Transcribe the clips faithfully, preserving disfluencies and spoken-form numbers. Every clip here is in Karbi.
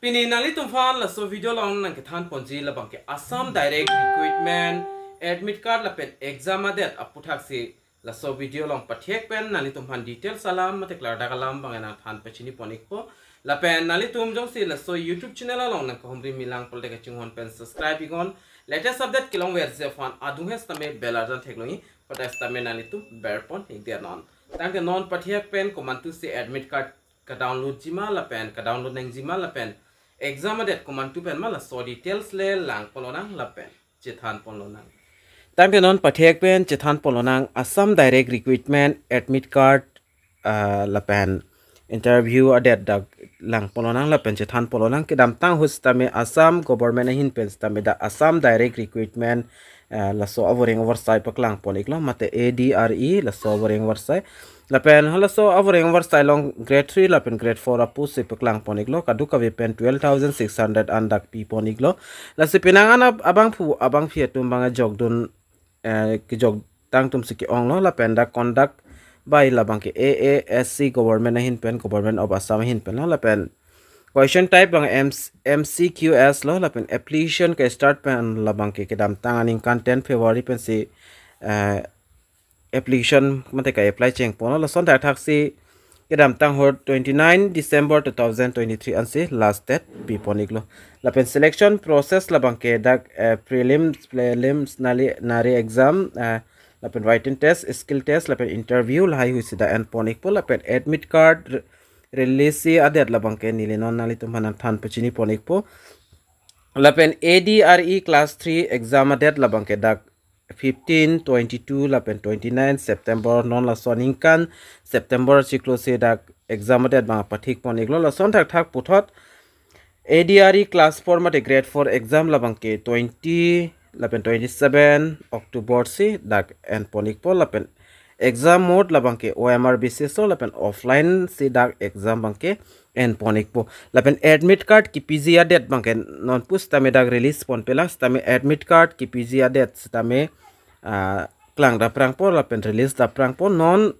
Pini nanglitum aphan laso video along nangkethan ponji labang ke Assam Direct Recruitment admit card lapen exam adet aputhaksi laso video along pathek pen nanglitum aphan details alam mate klardak alam abang nangthan pachini pon ikpo. Lapen nanglitum jongsi laso YouTube channel along nangkahumri milang pulote kachinghon pen subscribe iknon. Latest update kelongverji aphan adung hes tame bell arjan theklongji. Kotas tame nanglitum ber pon ikdet non. Tangte non pathek pen komantusi admit card ka-download jima lapen ka-download nangjima lapen exam adet komantu pen ma laso details le lang ponlonang lapen chethan ponlonang. Tangte non pathek pen chethan ponlonang Assam Direct Recruitment admit card, ah, lapen interview adet dak lang ponlonang lapen chethan ponlonang. Kedamtang ahut sitame Assam government ahin pen sitame dak Assam Direct Recruitment, ah, laso avoreng avarsai paklang pon iklo mate A D R E laso avoreng avarsai. Lapen halaso avoreng avarsai along grade three lapen grade four apusi paklang pon iklo, kadokave pen twelve thousand six hundred an dak pi pon iklo. Lasi penang an ab-, abangphu abangphi atum abang ajokdun, eh, kejok tangtum si ke-onglo lapen dak conduct by labang ke A A S C government ahin pen, Government of Assam ahin pen lo lapen question type abang M-, M C Q S lo lapen application ke-start pen labang ke kedamtang aningkan ten February pensi, eh, application mate ka-apply cheng ponlo. Lason thakthaksi kedamtang ahut twenty-nine December two thousand twenty-three ansi last date pi pon iklo. Lapen selection process labang ke dak, eh, prelims, prelims nali nari exam, eh, lapen written test, skill test lapen interview lahai huisi dak en pon ikpo lapen admit card re-, release adet labang ke neli non nanglitum aphan nangthan pachini pon ikpo. Lapen A D R E class three exam adet labang ke dak fifteen, twenty-two lapen twenty-nine September, non laso aningkan September chiklo si dak exam adet abang pathik pon iklo. Lason thakthak puthot A D R E class four mate grade four exam labang ke twenty lapen twenty-seven October si dak en pon ikpo lapen exam mode labang ke O M R basis lo lapen offline si dak exam abang ke en pon ikpo. Lapen admit card kipiji adet abang ke non pusitame dak release ponpe lang sitame admit card kipiji adet sitame, ah, klang daprangpo lapen release daprangpo. Non,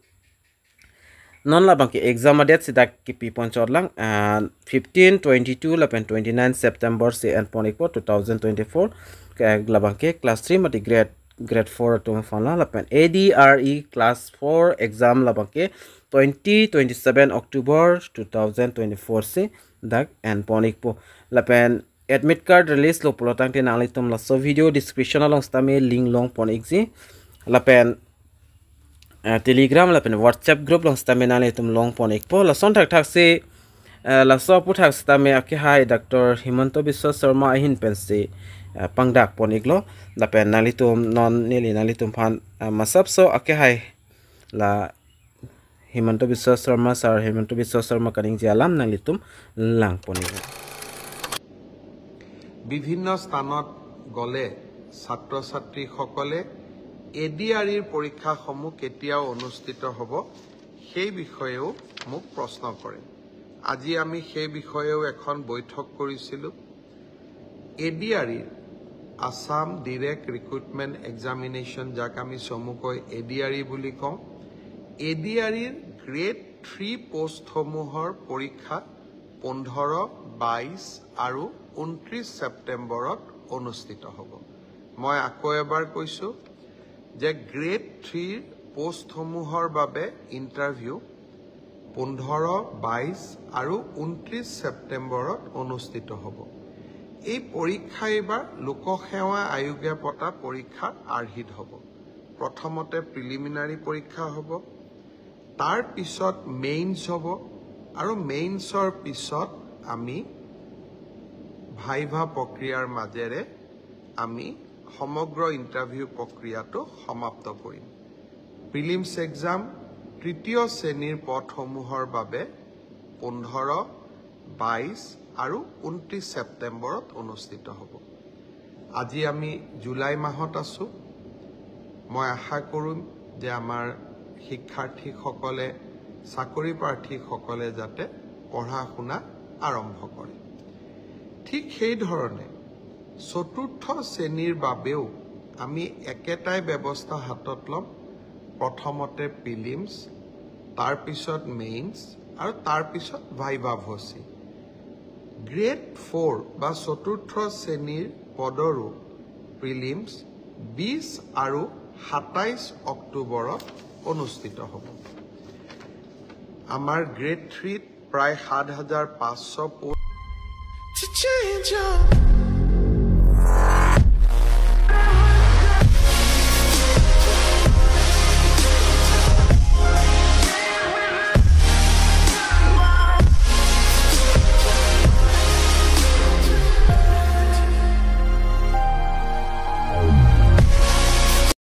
non labang ke exam adet si dak kipi pon chot lang, ah, fifteen, twenty-two lapen twenty-nine September si en pon ikpo two thousand twenty-four. Ke labang ke class three mate grade, grade four atum aphan lo lapen A D R E class four exam labang ke twenty, twenty-seven October two thousand twenty-four si dak en pon ikpo. Lapen admit card release lo pulo tangte nanglitum laso video description along sitame link long pon ikji. Lapen, eh, Telegram lapen WhatsApp group along sitame nanglitum long pon ikpo. Lason thakthaksi, eh, laso aputhak sitame akehai Doctor Himanta Biswa Sarma ahin pensi, eh, pangdak pon iklo. Lapen nanglitum non neli nanglitum aphan, eh, masapso akehai la Himanta Biswa Sarma, Sir Himanta Biswa Sarma kaningje alam nanglitum lang pon iklo. বিভিন্ন স্থানত গ'লে ছাত্ৰ ছাত্ৰীসকলে A D R ইৰ পৰীক্ষাসমূহ কেতিয়াও অনুষ্ঠিত হ'ব, সেই বিষয়েও মোক প্ৰশ্ন কৰে। আজি আমি সেই বিষয়েও এখন বৈঠক কৰিছিলোঁ। এ ডি আৰ ইৰ, আছাম ডিৰেক্ট ৰিক্ৰুটমেণ্ট এক্সামিনেশ্যন, যাক আমি চমুকৈ এ ডি আৰ ই বুলি কওঁ, এ ডি আৰ ইৰ গ্ৰেড থ্ৰী পোষ্টসমূহৰ পৰীক্ষা পোন্ধৰ, বাইছ আৰু ঊনত্ৰিছ ছেপ্টেম্বৰত অনুষ্ঠিত হ'ব। মই আকৌ এবাৰ কৈছোঁ যে গ্ৰেড থ্ৰীৰ পোষ্টসমূহৰ বাবে ইণ্টাৰভিউ পোন্ধৰ, বাইছ আৰু ঊনত্ৰিছ ছেপ্টেম্বৰত অনুষ্ঠিত হ'ব। এই পৰীক্ষা এইবাৰ লোকসেৱা আয়োগে পতা পৰীক্ষাৰ আৰ্হিত হ'ব। প্ৰথমতে প্ৰিলিমিনাৰী পৰীক্ষা হ'ব, তাৰ পিছত মেইনছ হ'ব আৰু মেইনছৰ পিছত আমি ভাইভা প্ৰক্ৰিয়াৰ মাজেৰে আমি সমগ্ৰ ইণ্টাৰভিউ প্ৰক্ৰিয়াটো সমাপ্ত কৰিম। প্ৰিলিমছ এক্সাম তৃতীয় শ্ৰেণীৰ পদসমূহৰ বাবে পোন্ধৰ, বাইছ আৰু ঊনত্ৰিছ ছেপ্টেম্বৰত অনুষ্ঠিত হ'ব। আজি আমি জুলাই মাহত আছোঁ। মই আশা কৰিম যে আমাৰ শিক্ষাৰ্থীসকলে, চাকৰি প্ৰাৰ্থীসকলে যাতে পঢ়া শুনা আৰম্ভ কৰে। ঠিক সেইধৰণে চতুৰ্থ শ্ৰেণীৰ বাবেও আমি একেটাই ব্যৱস্থা হাতত ল'ম। প্ৰথমতে প্ৰিলিমছ, তাৰপিছত মেইনছ আৰু তাৰপিছত ভাইভা ভচি। গ্ৰেড ফ'ৰ বা চতুৰ্থ শ্ৰেণীৰ পদৰো প্ৰিলিমছ বিছ আৰু সাতাইছ অক্টোবৰত অনুষ্ঠিত হ'ব। আমাৰ গ্ৰেড থ্ৰীত প্ৰায় সাত হাজাৰ পাঁচশ পো-